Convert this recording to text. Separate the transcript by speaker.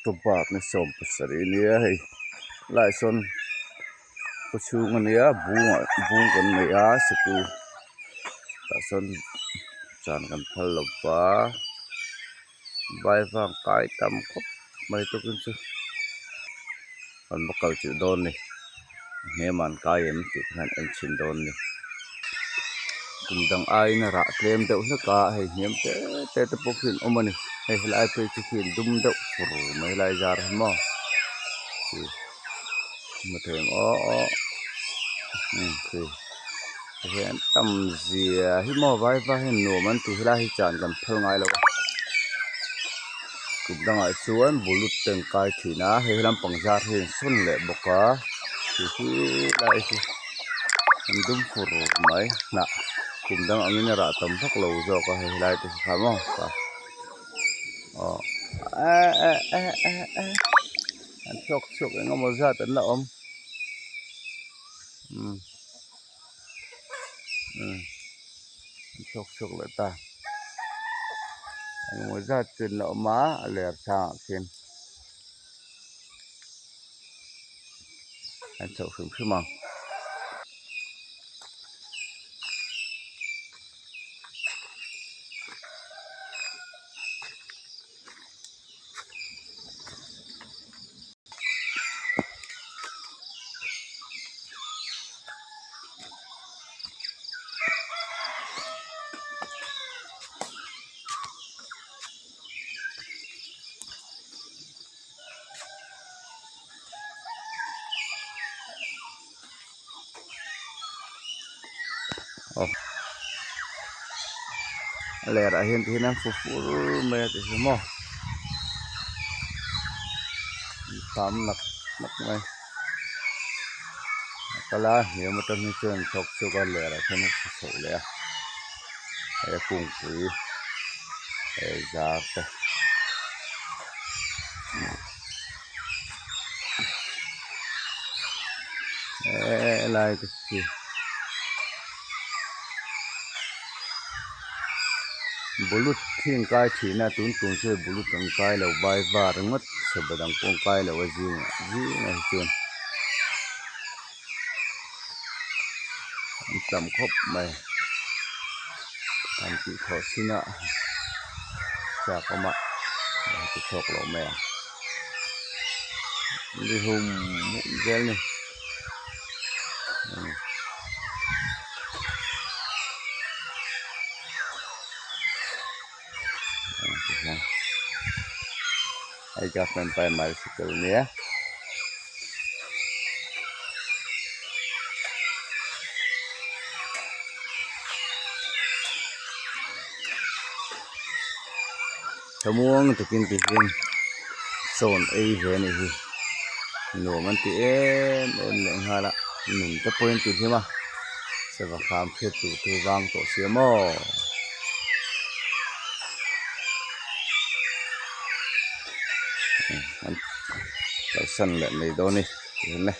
Speaker 1: October ni 17 nia hei lai sawn khaw chhung ania bung ah bung kan nei a sikul tah sawn chan kan phal lo va vai vang kai tam khawp mai tukin chu kan va kal chilh dawn a ni hmel an kai em tih khan en chhin dawn a ni kum dang aiin a rah tlem deuh hlek a hei hniam te te te pawh khi an awm a ni hei helai phei chu khi an dum deuh fur mai lai zar hi maw hmu thei ang aw aw khi hian tam zia hi maw vai vai hian nuam an ti helai hi chan kan phal ngai lo a kum dangah chuan bulut te an kai thin a hei lampang zar hi an sawn leh bawk a ti hi lai hi an dum fur mai hnah kum dang angin a rah tam vak lo zawk a hei helai te hi kha maw aw eh eh eh eh eh an chhuak chhuak eng emaw zat an la awm umm umm an chhuak chhuak leh ta eng emaw zat chu an la awm a a ler chhangah khian an chhoh hrim hrim ang. Aw a lerah hian tihian an fu fur mai a ti hi maw an tham nak nak mai a kal a hniam atang hi chuan thawk chhuak a lerah khian a fu chho leh a he kungpui he zar te. Helai te khi bulut thing kai thin a tun tum chu bulut an kai lo vai var ringawt sava dang pawh an kai lo a zingah zingah hi chuan an tam khawp mai an tih thawh chin a chak awm a an ti chhuak lo mai ang ni hum hum zel a ni. Hei government primary sikul a nia. Thlamuang takin ti hian sawn ei ve a nih hi nuam an ti em em leh nghal a nun te pawhin ti hlim a sava kham hriat tur te hi vang tawh sia maw. An kalsan leh mai dawn a ni.